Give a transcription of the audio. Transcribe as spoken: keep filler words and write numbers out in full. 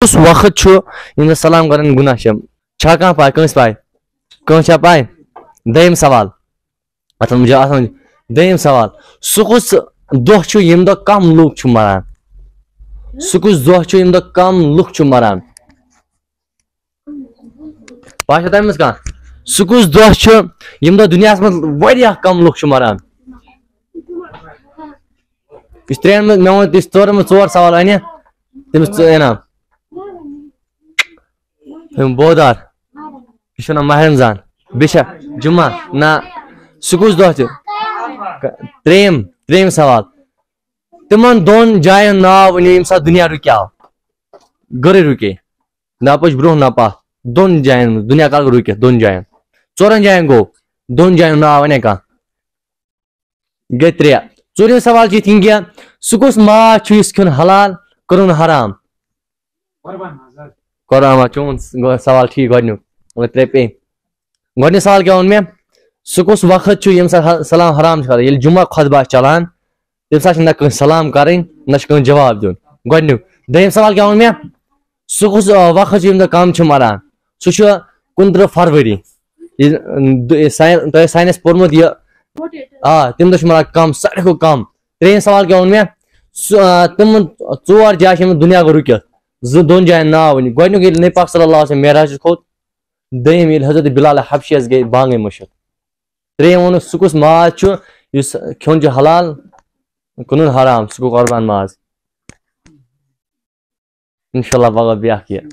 کُس وقت چھُ ییٚمہِ دۄہ سلام کرٕنۍ گُناہ چھِ؟ چھا کانٛہہ پاے؟ کٲنٛسہِ پاے؟ کٲنٛسہِ چھا پاے؟ دوٚیِم سوال۔ اَتھ منٛز چھِ آسان دوٚیِم سوال۔ سُہ کُس دۄہ چھُ ییٚمہِ دۄہ کم لوٗکھ چھِ مران؟ سُہ کُس دۄہ چھُ ییٚمہِ دۄہ کم لُکھ چھِ مران؟ پاے چھا تَمہِ منٛز کانٛہہ؟ سُہ کُس دۄہ چھُ ییٚمہِ دۄہ دُنیاہَس منٛز واریاہ کم لُکھ چھِ مران؟ یُس ترٛٮ۪ن منٛز، مےٚ ووٚن، یُس ژورَن منٛز ژور سوال اَنہِ، تٔمِس ژٕ انعام۔ ہُم بودار۔ یہِ چھُ وَنان ماہِ رمضان۔ بیٚیہِ چھا جمعہ؟ نہ۔ سُہ کُس دۄہ چھُ؟ ترٛیٚیِم، ترٛیٚیِم سوال۔ تِمن دۄن جاین ناو ؤنِو، ییٚمہِ ساتہٕ دُنیا رُکیو۔ گٔرٕے رُکے۔ نہ پٔچ برٛونٛہہ، نہ پتھ۔ دۄن جاین منٛز۔ دُنیا کر رُکہِ؟ دۄن جاین۔ ژورن جاین گوٚو۔ دۄن جاین ناو وَنے کانٛہہ۔ گٔے ترٛےٚ۔ ژوٗرِم سوال چھُ یِتھ کٔنۍ کہِ سُہ کُس ماز چھُ یُس کھیوٚن حلال، کٕنُن حرام؟ قربان ماز حظ۔ قربان ماز، چون گوٚو سوال ٹھیٖک گۄڈٕنیُک۔ مطلب ترٛےٚ پیٚیہِ۔ گۄڈٕنیُک سوال کیٛاہ ووٚن مےٚ؟ سُہ کُس وقت چھُ ییٚمہِ ساتہٕ حل-، سلام حرام چھُ کران؟ ییٚلہِ جمعہ خطبہ آسہِ چلان، تَمہِ ساتہٕ چھُنہٕ نہ کٲنٛسہِ سلام کرٕنۍ، نہ چھُ کٲنٛسہِ جواب دیُن۔ گۄڈٕنیُک۔ دوٚیِم سوال کیٛاہ ووٚن مےٚ؟ سُہ کُس، آ، وقت چھُ ییٚمہِ دۄہ کم چھِ مران؟ سُہ چھُ کُنترٕہ فروری۔ یہِ، آ، ساین-، تۄہہِ آسہِ ساینس پوٚرمُت یہِ۔ آ، تَمہِ دۄہ چھُ مران کم، ساروی کھۄتہٕ کم۔ ترٛیٚیِم سوال کیٛاہ ووٚن مےٚ؟ سُہ، آ، تِمن ژور جایہِ چھِ یِمن دُنیا گوٚو رُکِتھ۔ زٕ، دۄن جاین ناو ؤنِو۔ گۄڈٕنیُک ییٚلہِ نبی پاک صلی اللہ علیہ وسلم معراجس کھوٚت، دوٚیِم ییٚلہِ حضرت بلال حبشیس گٔے بانگے مٔشِتھ۔ ترٛیٚیِم ووٚنُکھ، سُہ کُس ماز چھُ یُس کھیوٚن چھُ حلال، کٕنُن حرام، سُہ گوٚو قۄربان ماز۔ انشاءاللہ پگاہ بیاکھ یہِ۔